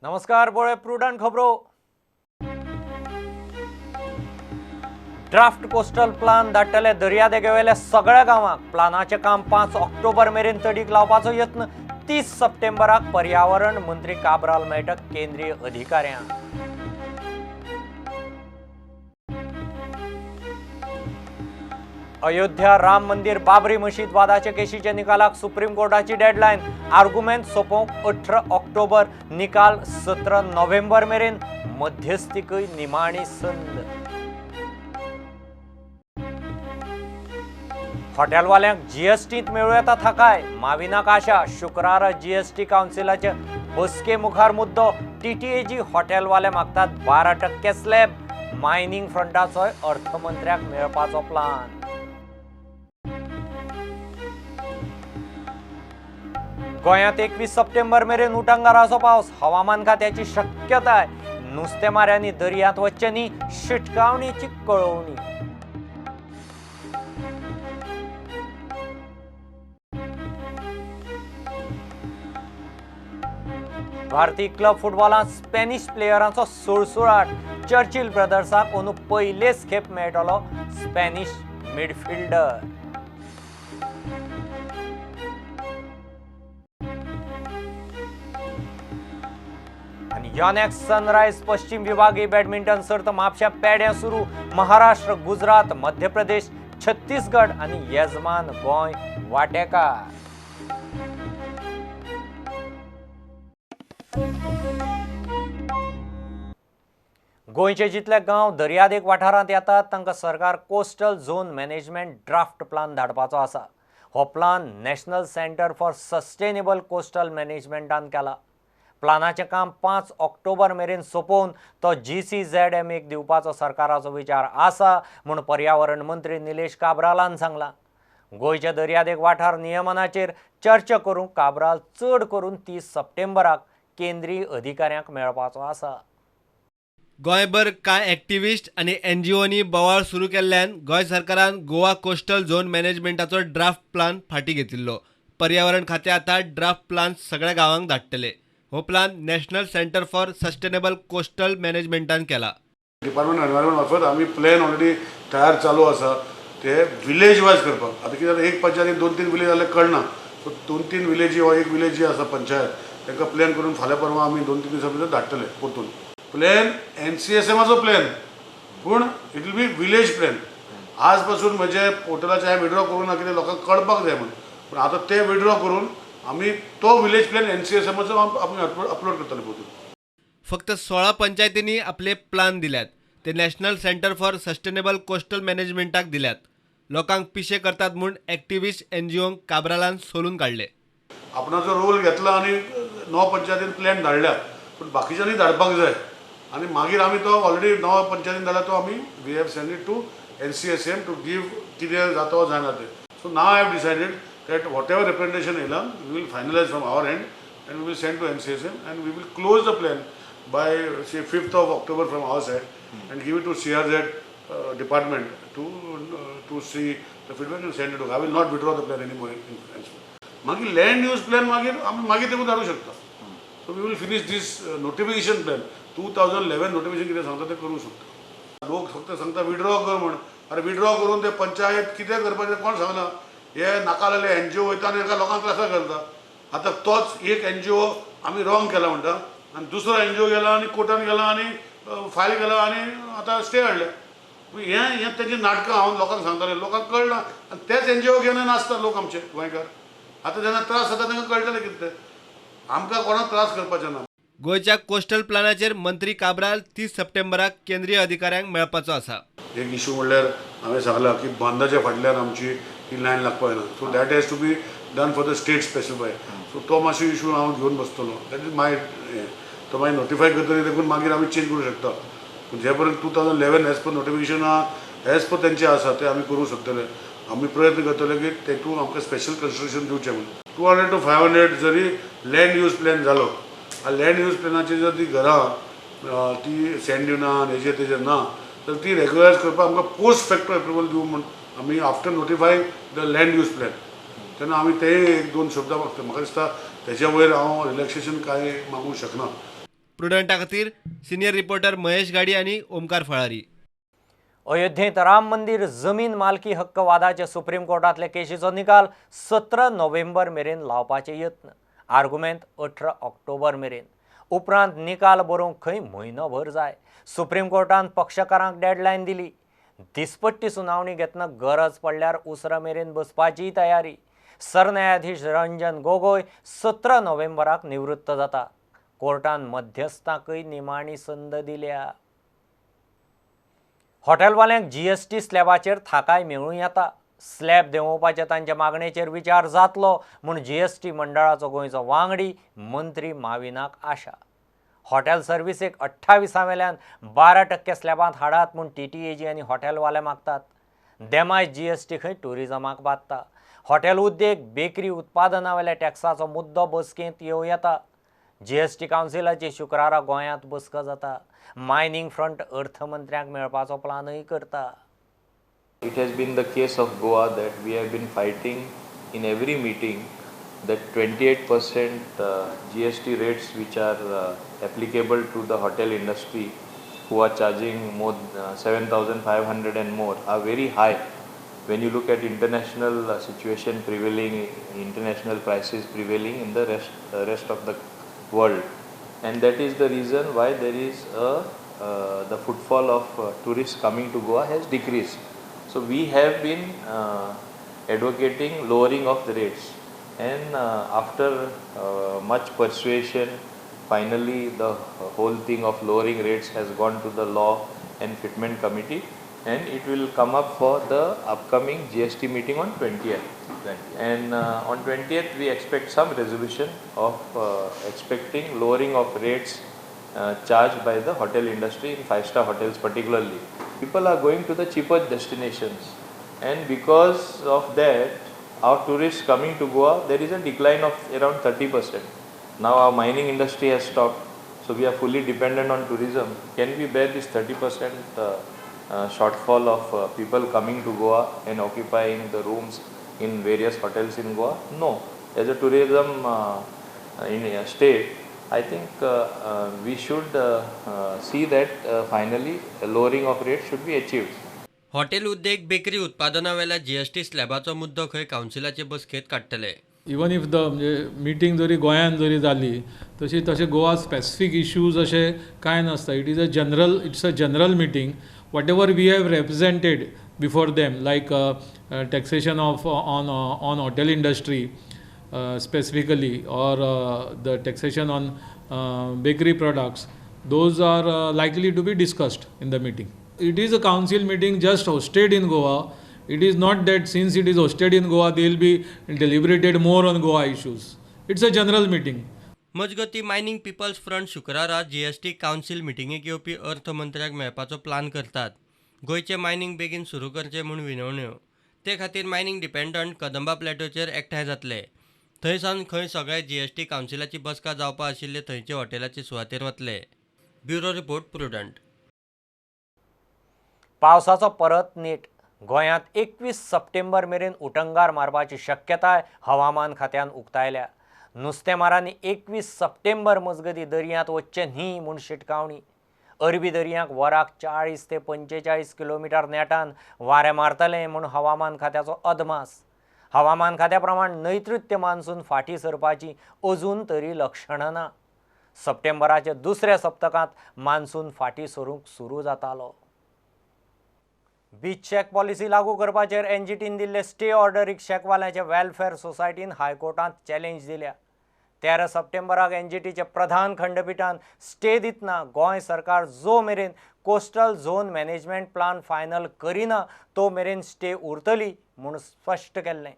नमस्कार, पळय प्रुडंट खबरो. ड्राफ्ट कोस्टल प्लान धाडटले दर्यादेगेवेल्या सगळ्या गांवांक. प्लानाचें काम 5 ऑक्टोबर मेरेन तडीक लावपाचो यत्न. 30 सप्टेंबराक पर्यावरण मंत्री काब्राल मेळटा केंद्रीय अधिकाऱ्यांक. अयोध्या राम मंदिर बाबरी मशीद वादाचे केशीच्या निकालाक सुप्रीम कोर्टाची डेडलायन. आर्ग्युमेंट सोंपोवंक 18 ऑक्टोबर, निकाल 17 नोव्हेंबर मेरेन. मध्यस्थीकय निमाणी संद. हॉटेलवाल्यांक जीएसटींत मेळूं येता थाकाय. माविनाक आशा. शुक्रारा जीएसटी कावन्सिलाचे बसके मुखार मुद्दो. टीटीएजी हॉटेलवाले मागतात 12% स्लॅब. मायनिंग फ्रंटाचोय अर्थमंत्र्याक मेळपाचो प्लान. गोंयांत 21 सप्टेंबर मेरेन उटंगाराचो पावस. हवामान खात्याची शक्यताय. नुस्तेमाऱ्यांनी दर्यांत वचचें न्ही, शिटकावणेची कळोवणी. भारतीय क्लब फुटबॉलांत स्पॅनिश प्लेयरांचो सुळसुळाट. चर्चिल ब्रदर्साक अंदू पयलेच खेप मेळटलो स्पॅनिश मिडफिल्डर. आनी योनेक्स सनरायज पश्चिम विभागीय बॅडमिंटन सर्त म्हापश्यां पेड्यां सुरू. महाराष्ट्र, गुजरात, मध्य प्रदेश, छत्तीसगड आनी येजमान गोंय वांटेकार. गोंयचे जितले गांव दर्यादेग वाठारांत येतात तांकां सरकार coastal zone management draft plan धाडपाचो आसा. हो plan national centre for sustainable coastal मॅनेजमेंटान केला. प्लानाचें काम 5 ऑक्टोबर मेरेन सोंपोवन तो GCZMA दिवपाचो सरकाराचो विचार आसा म्हूण पर्यावरण मंत्री निलेश काब्रालान सांगलां. गोंयचे दर्यादेग वाठार नियमनाचेर चर्चा करूंक काब्राल चड करून 30 सप्टेंबराक केंद्रीय अधिकाऱ्यांक मेळपाचो आसा. गोंयभर कांय एक्टिविस्ट आनी एनजीओनी बोवाळ सुरू केल्ल्यान गोंय सरकारान गोवा कोस्टल झोन मॅनेजमेंटाचो ड्राफ्ट प्लान फाटीं घेतिल्लो. पर्यावरण खातें आतां ड्राफ्ट प्लान सगळ्या गांवांक धाडटले. हो plan national centre for sustainable coastal मॅनेजमेंटान केला. डिपार्टमेंट एनवायरमेंट मार्फत आमी प्लॅन ऑलरेडी तयार चालू आसा ते विलेज वायज करपाक. आतां कितें जाता, एक पंचायतीन 2-3 विलेज जाल्यार कळना. सो 2-3 विलेजी वा एक विलेज जी आसा पंचायत तांकां प्लॅन करून फाल्यां परवां आमी 2-3 दिसां भितर धाडटले परतून. प्लॅन NCSMाचो प्लॅन, पूण it will be village plan. आज पासून म्हणजे पोर्टलाचे हांवें विड्रॉ करूं ना, कितें लोकांक कळपाक जाय म्हूण. पूण आतां ते विड्रॉ करून आमी तो विलेज प्लॅन NCSMाचो आमी अपलोड करतले परतून. फक्त 16 पंचायतींनी आपले प्लान दिल्यात. ते national centre for sustainable coastal मॅनेजमेंटाक दिल्यात. लोकांक पिशे करतात म्हूण एक्टिविस्ट एनजीओंक काब्रालान सोलून काडले. आपणाचो रोल घेतला आनी 9 पंचायतीन प्लॅन धाडल्या, पूण बाकीच्यांनी धाडपाक जाय. आनी मागीर आमी तो ऑलरेडी 9 पंचायतीन धाडला तो आमी we have send it to NCSM to give कितें जाता वा जायना तें. So now I have decided that whatever representation येयला we will finalize from our end and we will send to NCSM and we will close the plan by say 5th of October from our side and give it to CRZ department to see the feedback and send it to. I will not withdraw the plan anymore. मागीर land use plan मागीर आमी मागीर तेकून धाडूंक शकता. So we will finish this notification plan. 2011 notification कितें सांगता तें करूंक शकता. लोक फक्त सांगता विड्रॉ कर म्हण. अरे विड्रॉ करून ते पंचायत कितें करपाचें कोण सांगना. हे नाका जाल्ले एनजीओ वयता आनी हांकां लोकांक त्रासा घालता. आतां तोच एक एनजीओ आमी रॉंग केला म्हणटा आनी दुसरो एनजीओ गेला आनी कोर्टान गेला आनी फायल केला आनी आतां स्टे हाडल्या. हें हें तेजी नाटकां हांव लोकांक सांगतालें, लोकांक कळना. आनी तेच एनजीओ घेवन नाचता लोक आमचे गोंयकार. आतां जेन्ना त्रास जाता तांकां कळटलें कितें तें. आमकां कोणाक त्रास करपाचें ना. गोंयच्या कोस्टल प्लानाचेर मंत्री काब्राल 30 सप्टेंबराक केंद्रीय अधिकाऱ्यांक मेळपाचो आसा. एक इशू म्हणल्यार हांवें सांगलां की बांदाच्या फाटल्यान आमची ती लायन लागपाक जायना. So that has to be done for the state specify. So तो मातसो इशू हांव घेवन बसतलो. That is my हें. तो मागीर नोटिफाय करतकीर देखून मागीर आमी चेंज करूं शकता. पूण जे पर्यंत 2011 एज पर नोटिफिकेशन आहा एज पर तेंचें आसा तें आमी करूंक शकतले. आमी प्रयत्न करतले की तेतून आमकां स्पेशल कन्सिडरेशन दिवचें म्हणून. 200 to 500 जरी लँड यूज प्लॅन जालो, लँड यूज प्लॅनाचेर जर ती घरां ती सँड दिवना हेजेर तेजेर ना तर ती रेगुलरायज करपाक आमकां पोस्ट फॅक्टो एप्रुवल दिवं म्हूण आमी after notifying the land use plan तेन्ना आमी तेय 1-2 शब्द मागता. म्हाका दिसता तेज्या वयर हांव रिलॅक्सेशन कांय मागूंक शकना. प्रुडंटा खातीर सिनियर रिपोर्टर महेश गाडी आनी ओमकार फळारी. अयोध्येंत राम मंदिर जमीन मालकी हक्क वादाचे सुप्रीम कोर्टांतले केशीचो निकाल 17 नोव्हेंबर मेरेन लावपाचे यत्न. आर्गुमेंत 18 ऑक्टोबर मेरेन. उपरांत निकाल बरोवंक खंय म्हयनोभर जाय. सुप्रीम कोर्टान पक्षकारांक डेडलायन दिली. दिसपट्टी सुनावणी घेतना गरज पडल्यार उसरां मेरेन बसपाचीय तयारी. सरन्यायाधीश रंजन गोगोय 17 नोव्हेंबराक निवृत्त जाता. कोर्टान मध्यस्थांकय निमाणी संद दिल्या. हॉटेलवाल्यांक जीएसटी स्लॅबाचेर थाकाय मेळूं येता. स्लॅब देंवोवपाचे तांचे मागणेचेर विचार जातलो म्हूण जीएसटी मंडळाचो गोंयचो वांगडी मंत्री माविनाक आशा. हॉटेल सर्विसेक 28 वेल्यान 12% स्लॅबांत हाडात म्हूण टीटीएजी आनी हॉटेलवाले मागतात. देमाय जीएसटी खंय ट्युरिजमाक बादता. हॉटेल उद्देग बेकरी उत्पादना वेल्या टॅक्साचो मुद्दो बसकेंत येवं येता. जीएसटी कावन्सिलाची शुक्रारा गोंयांत बसका जाता. मायनिंग फ्रंट अर्थमंत्र्यांक मेळपाचो प्लानूय करता. It has been the case of Goa that we have been fighting in every meeting that 28% GST rates which are applicable to the hotel industry who are charging more 7,500 and more are very high. When you look at international situation prevailing, international prices prevailing in the rest of the world, and that is the reason why there is the footfall of tourists coming to Goa has decreased. So we have been advocating lowering of the rates, and after much persuasion, finally the whole thing of lowering rates has gone to the Law and Fitment Committee, and it will come up for the upcoming GST meeting on 20th. And on 20th we expect some resolution of expecting lowering of rates charged by the hotel industry in 5-star hotels particularly. People are going to the cheaper destinations, and because of that our tourists coming to Goa, there is a decline of around 30%. Now our mining industry has stopped, so we are fully dependent on tourism. Can we bear this 30% shortfall of people coming to Goa and occupying the rooms in various hotels in Goa? No. As a tourism in a state, I think we should see that finally a lowering of rates should be achieved. Hotel उद्देग bakery उत्पादनावेल्या GST स्लॅबाचो मुद्दो खंय कावन्सिलाचे बसकेंत काडटले. Even if the म्हणजे meeting जरी गोंयांत जरी जाली तशी तशे गोवा स्पेसिफीक इश्यूज अशे कांय नासता. It is a general, it's a general meeting. Whatever we have represented before them, like taxation of on hotel industry specifically, or the taxation on bakery products, those are likely to be discussed in the meeting. It is a council meeting just hosted in Goa. It is not that since it is hosted in Goa, they will be deliberated more on Goa issues. It's a general meeting. मजगती mining people's front शुक्रारा GST council मिटिंगेक येवपी अर्थमंत्र्याक मेळपाचो plan करतात. गोंयचें mining बेगीन सुरू करचें म्हूण विनवण्यो. ते खातीर मायनिंग डिपेंडंट कदंबा प्लॅटोचेर एकठांय जातले. थंय सावन खंय सगळे जीएसटी कावन्सिलाची बसका जावपा आशिल्ले थंयचे हॉटेलाचे सुवातेर वतले. Bureau report, Prudent. पावसाचो परत नेट. गोंयांत 21 सप्टेंबर मेरेन उटंगार मारपाची शक्यताय हवामान खात्यान उक्तायल्या. नुस्तेमारांनी 21 सप्टेंबर मजगती दर्यांत वचचें न्ही म्हूण शिटकावणी. अरबी दर्यांक वराक 40 ते 45 किलोमिटर नेटान वारें मारतलें म्हूण हवामान खात्याचो अदमास. हवामान खात्या प्रमाण नैऋत्य मान्सून फाटीं सरपाची अजून तरी लक्षणां ना. सप्टेंबराच्या दुसऱ्या सप्तकांत मान्सून फाटीं सरूंक सुरू जातालो. बीच शॅक पॉलिसी लागू करपाचेर एनजीटीन दिल्ले स्टे ऑर्डरीक शॅकवाल्यांच्या वेलफेअर सोसायटीन हायकोर्टांत चॅलेंज दिल्या. 13 सप्टेंबराक एनजीटीच्या प्रधान खंडपिठान स्टे दितना गोंय सरकार जो मेरेन coastal zone management plan final करिना तो मेरेन स्टे उरतली म्हूण स्पश्ट केल्लें.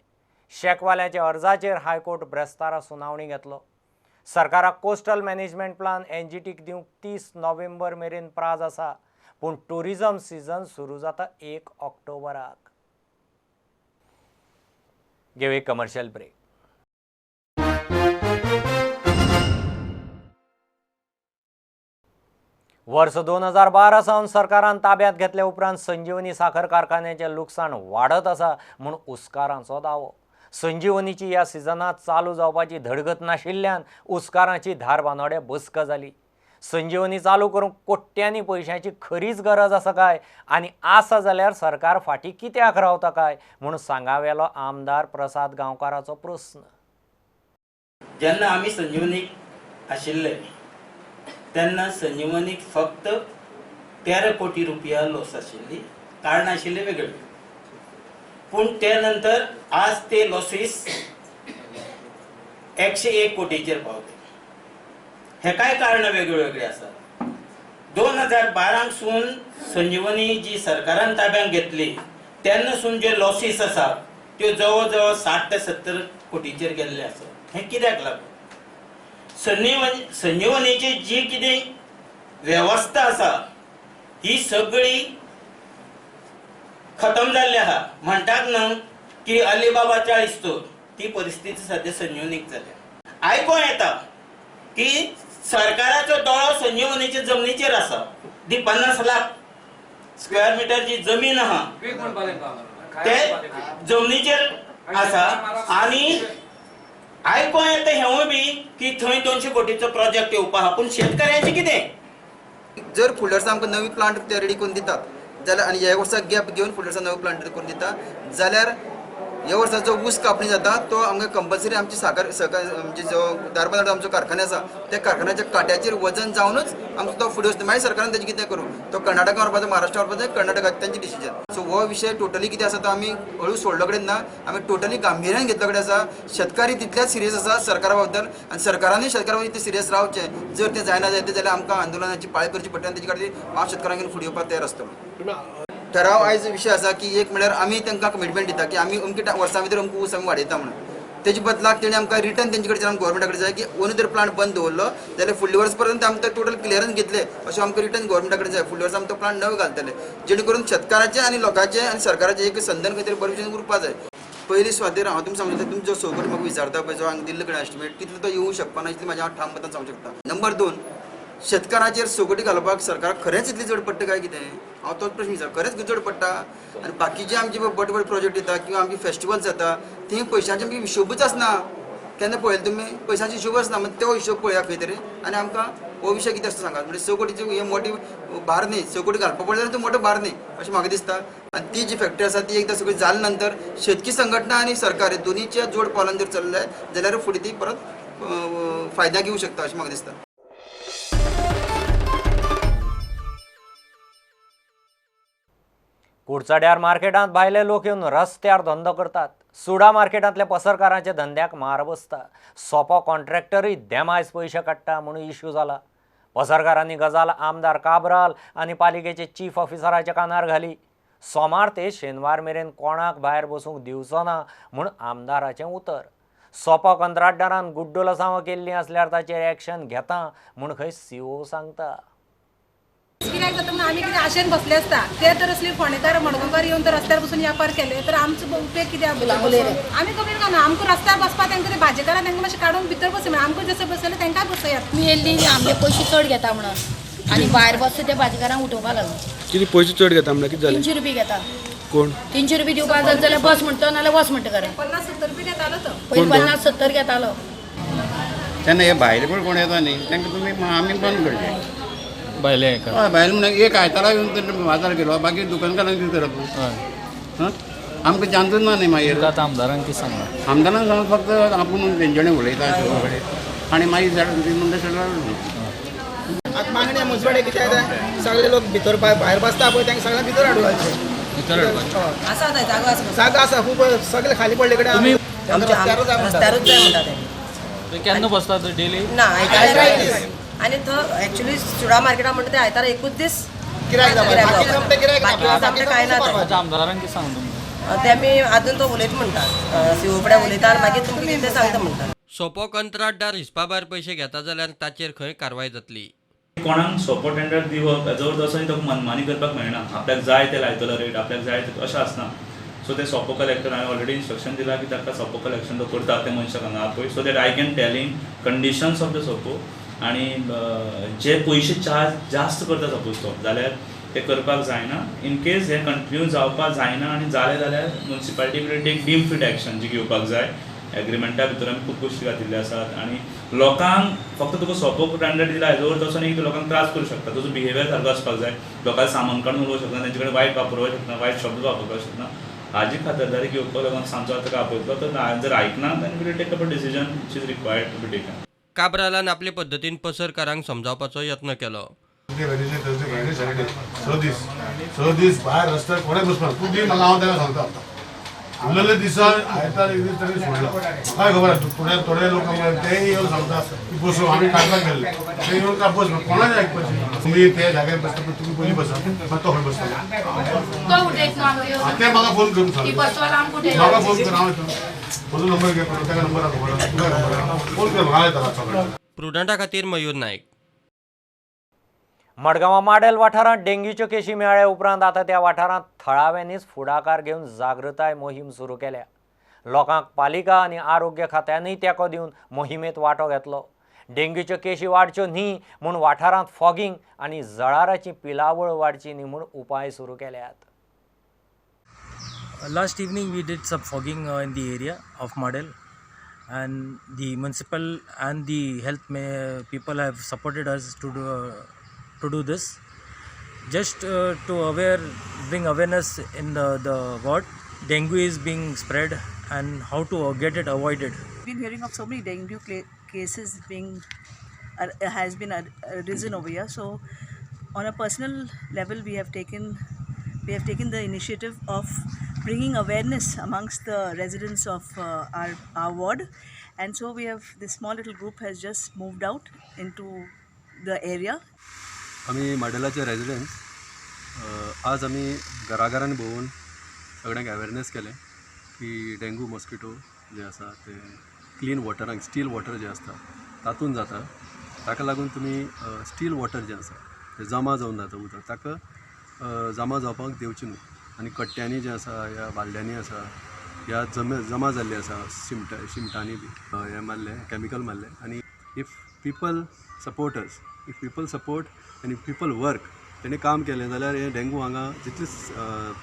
शॅकवाल्यांच्या अर्जाचेर हायकोर्ट ब्रेस्तारा सुनावणी घेतलो. सरकाराक कोस्टल मॅनेजमेंट प्लान एनजीटीक दिवंक 30 नोव्हेंबर मेरेन प्राज आसा, पूण ट्युरिजम सिजन सुरू जाता 1 ऑक्टोबराक. घेवया कमर्शियल ब्रेक. वर्स 2012 सावन सरकारान ताब्यांत घेतल्या उपरांत संजीवनी साखर कारखान्याचें लुकसाण वाडत आसा म्हूण उस्कारांचो दावो. संजीवनीची ह्या सिजनांत चालू जावपाची धडगत नाशिल्ल्यान उस्कारांची धारबानोड्या बसका जाली. संजीवनी चालू करूंक कोट्यांनी पयशांची खरीच गरज आसा काय आनी आसा जाल्यार सरकार फाटीं कित्याक रावता काय म्हूण सांगावेलो आमदार प्रसाद गांवकाराचो प्रस्न. जेन्ना आमी संजीवनीक आशिल्ले तेन्ना संजीवनीक फक्त 13 कोटी रुपया लॉस आशिल्ली, कारणां आशिल्ली वेगळी, पूण त्या नंतर आज ते लॉसीस 101 कोटीचेर पावले. हेकाय कारणां वेगळी वेगळी आसात. 2012 सून संजीवनी जी सरकारान ताब्यांत घेतली तेन्ना सून जे लॉसीस आसा त्यो जवळ जवळ 60 ते 70 कोटीचेर गेल्ले आसा. हें कित्याक लागून? संजीवनीची जी कितें वेवस्था आसा ही सगळी खतम जाल्ली आसा. म्हणटात न्हू की अलिबाबा 40 चोर, ती परिस्थिती सद्या संजीवनीक जाल्या. आयकों येता की सरकाराचो दोळो संजीवनीच्या जमनीचेर आसा. ती 50 लाख स्क्वेअर मिटर जी जमीन आहा ते जमनीचेर आसा आनी आयकों येता हेवूय बी की थंय 200 कोटीचो प्रोजेक्ट येवपा आहा, पूण शेतकऱ्यांचें कितें? जर फुडल्या वर्सा आमकां नवी प्लांट ते रेडी करून दितात जाल्यार आनी ह्या वर्सा गॅप घेवन फुडल्या वर्सा नवो प्लांट रेडी करून दिता जाल्यार ह्या वर्सा जो ऊस कापणी जाता तो आमकां कंपल्सरी आमची साकर म्हणजे जो धारबांदोडा आमचो कारखानो आसा त्या कारखान्याच्या काट्याचेर वजन जावनूच आमचो तो फुडें वचता. मागीर सरकारान तेजें कितें करूं, तो कर्नाटका व्हरपाचो, महाराष्ट्रा व्हरपाचो, कर्नाटका तेंचे डिसिजन. सो हो विशय टोटली कितें आसा तो आमी हळू सोडलो कडेन ना, आमी टोटली गांभिर्यान घेतलो कडेन आसा. शेतकारी तितल्याच सिरियस आसा सरकारा बद्दल आनी सरकारानूय शेतकारा बद्दल इतलें सिरियस रावचें. जर तें जायना जायत जाल्यार आमकां आंदोलनाची पाळी करची पडटली आनी तेजे खातीर हांव शेतकारांक घेवन फुडें येवपाक तयार आसतलो. ठराव आयज विशय आसा की एक म्हळ्यार आमी तांकां कमिटमेंट दिता की आमी अमके वर्सां भितर अमको ऊस आमी वाडयता म्हणून, तेजे बदलाक तेणी आमकां रिटर्न तेंचे कडच्यान आमकां गोवोरमेंटा कडेन जाय की अंदू जर प्लांट बंद दवरलो जाल्यार फुडल्या वर्स पर्यंत आमकां टोटल क्लियरन्स घेतले अशें आमकां रिटर्न गोवोरमेंटा कडेन जाय. फुडल्या वर्सा आमी तो प्लांट नवे घालतले जेणे करून शेतकाराचें आनी लोकांचें आनी सरकाराचें एक संदन खंय तरी बरें भशेन उरपा जाय. पयली सुवातेर हांव तुमकां सांगूं शकता, तुमी जो 6 कोटी म्हाका विचारता पळय जो हांगा दिल्ले कडेन एस्टिमेट तितलो तो येवंक शकपा ना इतलें म्हाजें हांव ठाम मतान सांगूंक शकता. नंबर 2, शेतकाराचेर 6 कोटी घालपाक सरकाराक खरेंच इतली चड पडटा काय कितें? हांव तोच प्रश्न विचार, खरेंच चड पडटा? आनी बाकीचे आमचे बड व्हड प्रोजेक्ट येता किंवा आमचे फेस्टिवल्स जाता थंय पयशांचे आमचे हिशोबूच आसना. केन्ना पळयलें तुमी पयशांचे हिशोब आसना, मागीर तो हिशोब पळया खंय तरी आनी आमकां हो विशय कितें आसता सांगात. म्हणजे 6 कोटीचे हें मोठी भार न्ही, 6 कोटी घालपा पडल्यार तो मोठो भार न्ही अशें म्हाका दिसता. आनी ती जी फॅक्टरी आसा ती एकदां सगळी जाले नंतर शेतकी संघटना आनी सरकार हे दोनीच्या जोड पावलान जर चल्ले जाल्यार फुडें ती परत फायद्याक येवं शकता अशें म्हाका दिसता. कुडचड्यार मार्केटांत भायले लोक येवन रस्त्यार धंदो करतात. सुडा मार्केटांतल्या पसरकारांच्या धंद्याक मार बसता. सोपो कॉन्ट्रॅक्टरूय देमायज पयशे काडटा म्हणून इश्यू जाला. पसरकारांनी गजाल आमदार काब्राल आनी पालिकेचे चीफ ऑफिसराच्या कानार घाली. सोमार ते शेनवार मेरेन कोणाक भायर बसूंक दिवचो ना म्हूण आमदाराचें उतर. सोपो कंत्राटदारान गुड्डुलसांवां केल्लीं आसल्यार ताचेर एक्शन घेता म्हूण खंय सीओ सांगता. कित्याक जाता म्हणून आमी कितें आशेन बसले आसता ते तर असले फोंडेकार मडगांवकार येवन तर रस्त्यार बसून व्यापार केले तर आमचो उपेग कितें? आमी कंप्लेन करना, आमकां रस्त्यार बसपाक तांकां ते भाजेकारां तांकां मातशें काडून भितर बसय, आमकां जशें बसयलें तांकांय बसयात. तुमी येयल्ली आमगे पयशे चड घेता म्हणून आनी भायर बसता ते भाजेकारांक उठोवपा लागलो. कितें पयशे चड घेता म्हणल्यार कितें जालें? 300 रुपया घेता. कोण? 300 रुपया दिवपाक जाय जाल्यार बस म्हणटा नाल्यार वच म्हणटा घरा. 50-70 रुपया घेतालो तो पयलीं, 50-70 घेतालो तेन्ना. हे भायले पण कोण येता न्ही तांकां तुमी आमी बंद करचें. भायले हय, भायले म्हणून एक आयतारा येवन तें बाजार केलो, बाकी दुकानकारांक दिता. हां, आमकां चान्सूच ना न्ही मागीर. आतां आमदारांक कितें सांगलां? आमदारांक सांग फक्त आपूण तेंचे कडेन उलयता सगळे आनी मागीर म्हणटा सगळें. आतां मागणी मुजवाडे कितें जाता, सगळे लोक भितर भायर बसता पळय तांकां सगळ्यांक भितर हाडून घालचें. आसा जागो आसा, जागो आसा खूब, सगळे खाली पडले कडेन रस्त्यारूच जाय म्हणटा ते. केन्ना बसता डेली? ना, आयतारा. आनी तो एक्चुअली सुडा मार्केटा म्हणटा ते आयतारा एकूच दीस गिरायक बाकी आमचें कांय ना. आमदारांक कितें सांगता तुमी? ते आमी आजून तो उलयता म्हणटा, सीओ कडेन उलयता आनी मागीर तुमकां कितें सांगता म्हणटा. सोपो कंत्राटदार हिसपा भायर पयशे घेता जाल्यार ताचेर खंय कारवाय जातली? कोणाक सोपो टेंडर दिवप हेजो अर्थ असो न्ही तो मनमानी करपाक मेळना. आपल्याक जाय ते लायतलो रेट, आपल्याक जाय ते अशें आसना. सो ते सोपो कलेक्टर हांवें ऑलरेडी इन्स्ट्रक्शन दिलां की ताका सोपो कलेक्शन तो करता ते मनशाक हांगा आपय, so that I can tell him conditions of the सोपो. आनी जे पयशे चार्ज जास्त करता सपोज तो जाल्यार ते करपाक जायना. इन केस हे कंटिन्यू जावपाक जायना आनी जालें जाल्यार municipality will take deem fit action जी घेवपाक जाय एग्रीमेंटा भितर आमी खूब गोश्टी घातिल्ल्यो आसात आनी लोकांक फक्त तुका सोपो टेंडर दिला हेजो अर्थ असो न्ही की लोकांक त्रास करूं शकता. तुजो बिहेवियर सारको आसपाक जाय, लोकांक सामान काडून उडोवंक शकना, तेंचे कडेन वायट वापरपाक शकना, वायट शब्द वापरपाक शकना. हाजी खातरदारी घेवपाक लोकांक सांगचो ताका आपयतलो. तर जर आयकना then we'll take up a decision which is required to be taken. काब्रालान आपले पद्दतीन पसरकारांक समजावपाचो यत्न केलो. 6 दीस भायर रस्त्यार कोणें बसपाक तूं दी म्हाका, हांव ताका सांगता. उरलेले दिसा आयतार एक दीस ताणें सोडला, काय खबर आसा थोडे लोक तेय येवन सांगता की बसूं आमी काडपाक गेल्ले, ते येवन काय बस कोणाचें आयकपाचें. तुमी ते जाग्यार बसता पण तुमी पयलीं बसा, मागीर तो खंय बसतलो ते म्हाका फोन करून सांग, म्हाका फोन कर, हांव येता, म्हजो नंबर घे, ताका नंबर आसा, तुका नंबर आसा, फोन कर म्हाका, येता सगळें. प्रुडंटा खातीर मयूर नायक. मडगांवां माडेल वाठारांत डेंग्यूच्यो केशी मेळ्ळ्या उपरांत आतां त्या वाठारांत थळाव्यांनीच फुडाकार घेवन जागृताय मोहीम सुरू केल्या. लोकांक पालिका आनी आरोग्य खात्यानूय तेंको दिवन मोहिमेंत वांटो घेतलो. डेंग्यूच्यो केशी वाडच्यो न्ही म्हूण वाठारांत फॉगिंग आनी जळाराची पिलावळ वाडची न्ही म्हूण उपाय सुरू केल्यात. Last evening we did some fogging in the area of Madel, and the municipal and the health people have supported us to do this, just to bring awareness in the ward. Dengue is being spread and how to get it avoided. We've been hearing of so many dengue cases being has been risen over here. So on a personal level, we have taken the initiative of bringing awareness amongst the residents of our ward, and so we have this small little group has just moved out into the area. आमी माडेलाचे रेजिडंट्स आज आमी घराघरांनी भोंवून सगळ्यांक awareness केलें की dengue mosquito जे आसा ते क्लीन वॉटरांक, स्टील वॉटर जे आसता तातूंत जाता. ताका लागून तुमी स्टील वॉटर जें आसा तें जमा जावन जाता उदक, ताका जमा जावपाक दिवचें न्हू. आनी कट्ट्यांनी जें आसा ह्या बालद्यांनी आसा ह्या जमा जाल्लें आसा शिमटांनी बी हें मारलें, कॅमिकल मारलें. आनी if people support us, if people support आनी if people work, तेणें काम केलें जाल्यार हें डेंगू हांगा जितलें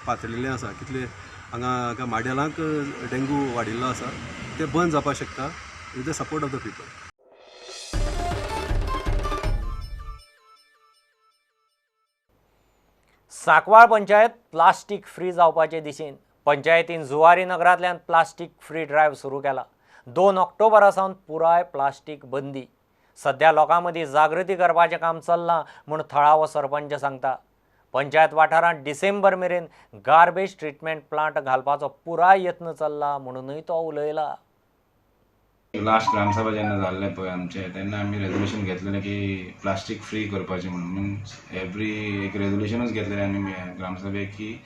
पातळिल्लें आसा, कितले हांगा माडेलांक डेंगू वाडिल्लो आसा तें बंद जावपाक शकता with the support of the people. Sancoale panchayat plastic free जावपाचे दिशेन पंचायतीन जुवारी नगरांतल्यान प्लास्टीक फ्री ड्रायव्ह सुरू केला. 2 ऑक्टोबरा सावन पुराय प्लास्टीक बंदी. सध्या लोकां मदीं जागृती करपाचें काम चल्लां म्हूण थळावो सरपंच सांगता. पंचायत वाठारांत डिसेंबर मेरेन गार्बेज ट्रिटमेंट प्लांट घालपाचो पुराय यत्न चल्ला म्हणूनय तो उलयला. लास्ट ग्रामसभा जेन्ना जाल्लें पळय आमचें तेन्ना आमी रेजोल्युशन घेतलेलें की प्लास्टीक फ्री करपाचें म्हणून. मिन्स एवरी एक रेजोल्युशनूच घेतलेलें आमी ग्रामसभेक की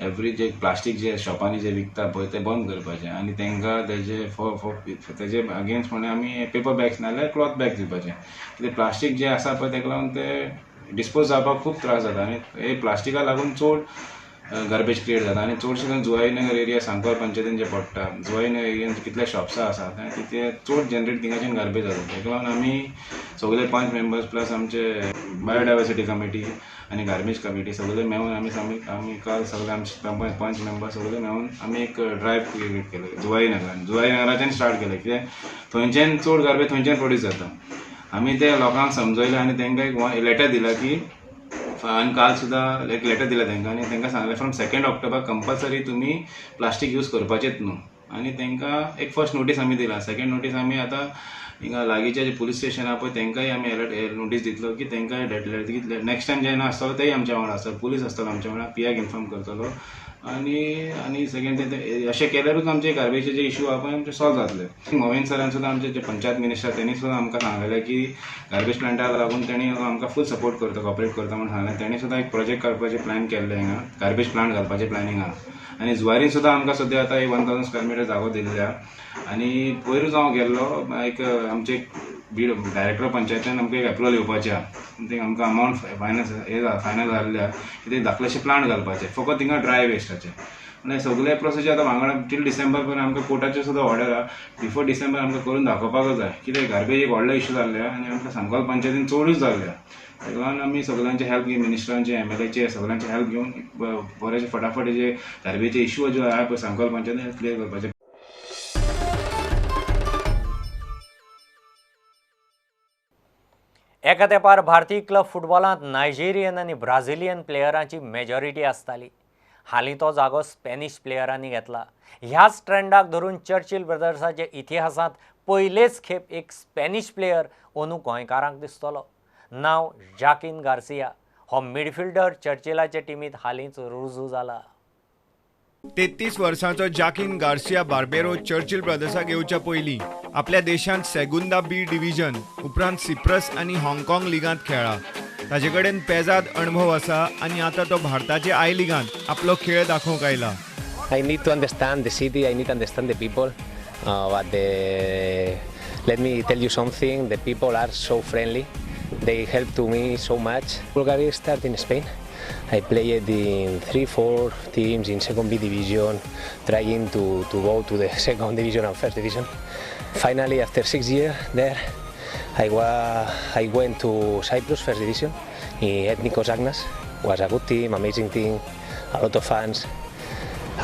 एवरी जे प्लास्टीक जे शॉपांनी जे विकता पळय तें बंद करपाचें आनी तांकां तेजे फॉर तेजे अगेन्स्ट म्हणून आमी पेपर बॅग्स नाजाल्यार क्लॉथ बॅग्स दिवपाचें. कित्याक प्लास्टीक जें आसा पळय तेका लागून तें डिस्पोज जावपाक खूब त्रास जाता आनी हे प्लास्टिका लागून चड गार्बेज क्रिएट जाता आनी चडशे जुवारी नगर एरिया सांकवाळ पंचायतीन जे पडटा, जुवारी नगर एरियान कितले शॉप्सां आसा ते चड जनरेट थिंगाच्यान गार्बेज जाता. तेका लागून आमी सगळे 5 मेंबर्स प्लस आमचे बायोडायवर्सिटी कमिटी आनी गार्बेज कमिटी सगळे मेळून आमी काल सगळे आमचे 5 मेंबर्स सगळे मेळून आमी एक ड्रायव्ह क्रिएट केले जुवारी नगरान. जुवारी नगराच्यान स्टार्ट केलें कित्याक थंयच्यान चड गार्बेज थंयच्यान प्रोड्यूस जाता. आमी ते लोकांक समजयलें आनी तांकां एक लेटर दिला की आनी काल सुद्दां एक लेटर दिला तांकां आनी तांकां सांगलें फ्रॉम 2 ऑक्टोबर कंपल्सरी तुमी प्लास्टीक यूज करपाचेच न्हू. आनी तांकां एक फर्स्ट नोटीस आमी दिला. सेकंड नोटीस आमी आतां हिंगा लागींचे जे पुलीस स्टेशन आहा पळय तांकांय आमी अलर्ट नोटीस दितलो की तांकांय नेक्स्ट टायम जेन्ना आसतलो तेय आमच्या वांगडा आसतलो, पुलीस आसतलो आमच्या वांगडा, पी आयक इन्फॉर्म करतलो. आनी आनी सेकंड अशें केल्यारूच आमचे गार्बेजचे जे इशू आहा पळय आमचे सॉल्व जातले. मोविन सरान सुद्दां आमचे जे पंचायत मिनिस्टर तेणी सुद्दां आमकां सांगलेलें की गार्बेज प्लांटाक लागून तेणी आमकां फूल सपोर्ट करता, कॉपरेट करता म्हूण सांगलें. तेणी सुद्दां एक प्रोजेक्ट करपाचें प्लॅन केल्लें हांगा, गार्बेज प्लांट घालपाचें प्लॅनिंग आहा. आनी जुवारीन सुद्दां आमकां सद्या आतां एक 1000 स्क्वेअर मिटर जागो दिल्ले आहा. आनी पयरूच हांव गेल्लो एक आमचे बीड डायरेक्टर पंचायतीन आमकां एक एप्रुवल येवपाचें आहा, ते आमकां अमावंट फायनल हे फायनल जाल्ले आहा की ते धाकलेशे प्लांट घालपाचे फकत थिंगा ड्राय वेस्टाचे. म्हणल्यार सगळे प्रोसेस आतां वांगडा टील डिसेंबर पर्यंत आमकां कोर्टाच्यो सुद्दां ऑर्डर आहा, बिफोर डिसेंबर आमकां करून दाखोवपाकच जाय कित्याक गार्बेज एक व्हडलो इशू जाल्ले आहा आनी आमकां सांकवाळ पंचायतीन चडूच जाल्ले आहा. ताका लागून आमी सगळ्यांचे हेल्प घेवन मिनिस्टरांचे, एमएलएचे सगळ्यांचे हेल्प घेवन बरेचे फटाफट जे गार्बेजचे इशू जो आहा पळय सांकवाळ पंचायतीन क्लियर करपाचे. एका तेंपार भारतीय क्लब फुटबॉलांत नायजेरियन आनी ब्राझिलियन प्लेयरांची मेजॉरिटी आसताली. हालीं तो जागो स्पॅनिश प्लेयरांनी घेतला. ह्याच ट्रेंडाक धरून चर्चिल ब्रदर्साच्या इतिहासांत पयलेच खेप एक स्पॅनिश प्लेयर अंदू गोंयकारांक दिसतलो. नांव जाकीन गार्सिया. हो मिडफिल्डर चर्चिलाचे टिमींत हालींच रुजू जाला. 33 वर्सांचो जाकीन गार्सिया बार्बेरो चर्चिल ब्रदर्साक येवच्या पयलीं आपल्या देशांत सेगुंदा बी डिव्हिजन उपरांत सिप्रस आनी हाँगकाँग लिगांत खेळ्ळा. ताजे कडेन पेजाद अणभव आसा आनी आतां तो भारताचे I लिगांत आपलो खेळ दाखोवंक आयला. I need to understand the city, I need to understand the people. But let me tell you something, the people are so friendly. They help to me so much. Bulgaria started in Spain. I played in 3-4 teams in second B division, trying to go to the second division and first division. Finally, after 6 years there, I went to Cyprus first division in Ethnikos Agnas. Was a good team, amazing team, a lot of fans.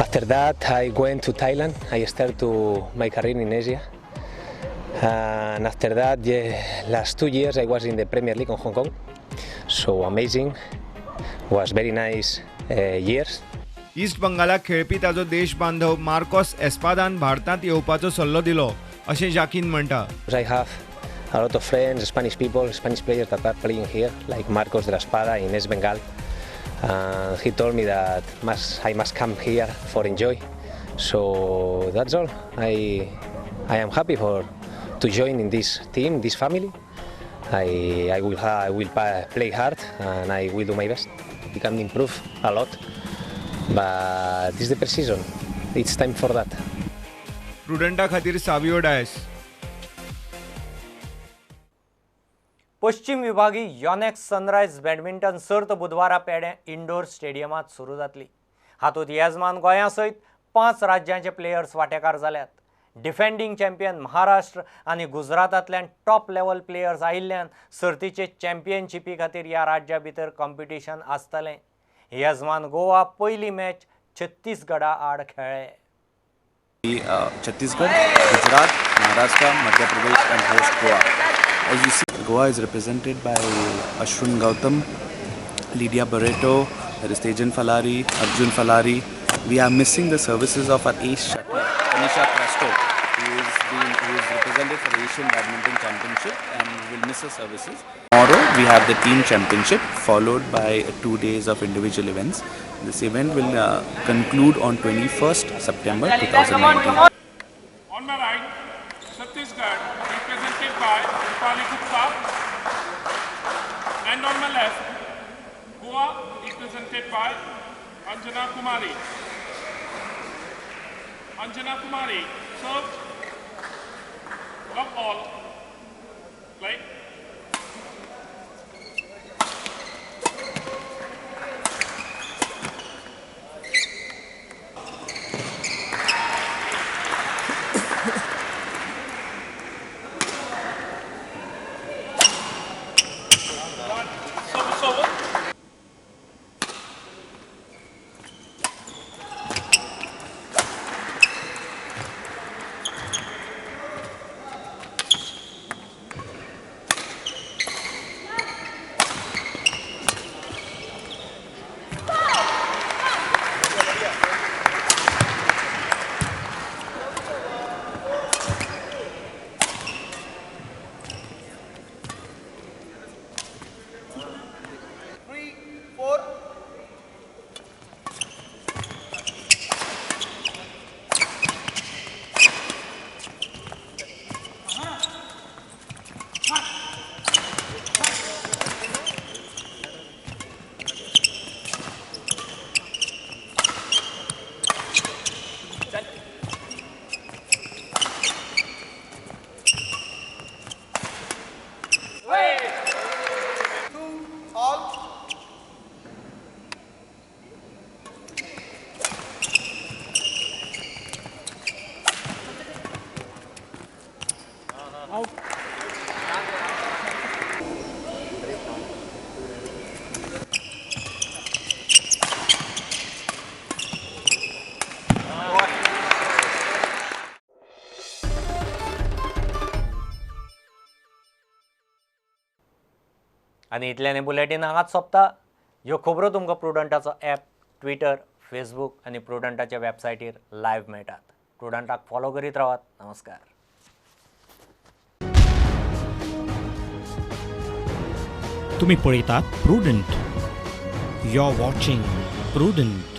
After that, I went to Thailand. I started to my career in Asia. And after that, last 2 years I was in the Premier League in Hong Kong. So amazing. Was very nice years. East बंगालाक खेळपी ताजो देश बांधव Marcos एस्पादान भारतांत येवपाचो सल्लो दिलो अशें जाकीन म्हणटा. I have a lot of friends, Spanish people, Spanish players that are playing here, like Marcos de la Espada in East Bengal. He told me that I must come here for enjoy. So that's all. I am happy to join in this team, this family. I will play hard and I will do my best. We can improve a lot, but this is the pre-season. It's time for that. प्रुडंटा खातीर सावियो डायस. पश्चिम विभागी Yonex sunrise badminton सर्त बुधवारा Pedem indoor स्टेडियमांत सुरू जातली. हातूंत येजमान गोंया सयत 5 राज्यांचे प्लेयर्स वांटेकार जाल्यात. डिफेंडींग चॅम्पियन महाराष्ट्र आनी गुजरातांतल्यान टॉप लेवल प्लेयर्स आयिल्ल्यान सर्तीचे चॅम्पियनशिपी खातीर ह्या राज्या भितर कॉम्पिटिशन आसतलें. येजमान गोवा पयली मॅच छत्तीसगडा आड खेळ्ळे. Chhattisgarh, Gujarat, Maharashtra, Madhya Pradesh and host Goa. As you see, Goa is represented by Ashwin Gautam, Lydia Barreto, there is Tejan Falari, Arjun Falari. We are missing the services of our ace shuttler, Anisha Crasto, who is represented for the Asian Badminton Championship and will miss her services. Tomorrow we have the team championship followed by 2 days of individual events. This event will conclude on 21st September 2019. On my right, Chhattisgarh, represented by Rupali Gupta, and on my left, Goa, represented by Anjana Kumari. Anjana Kumari, serve, love all, play. आनी इतल्यान हें bulletin हांगाच सोंपता. ह्यो खबरो तुमकां प्रुडंटाचो app, Twitter, Facebook आनी प्रुडंटाच्या वेबसायटीर live मेळटात. प्रुडंटाक फॉलो करीत रावात. नमस्कार. तुम्ही पळयतात Prudent. You are watching Prudent.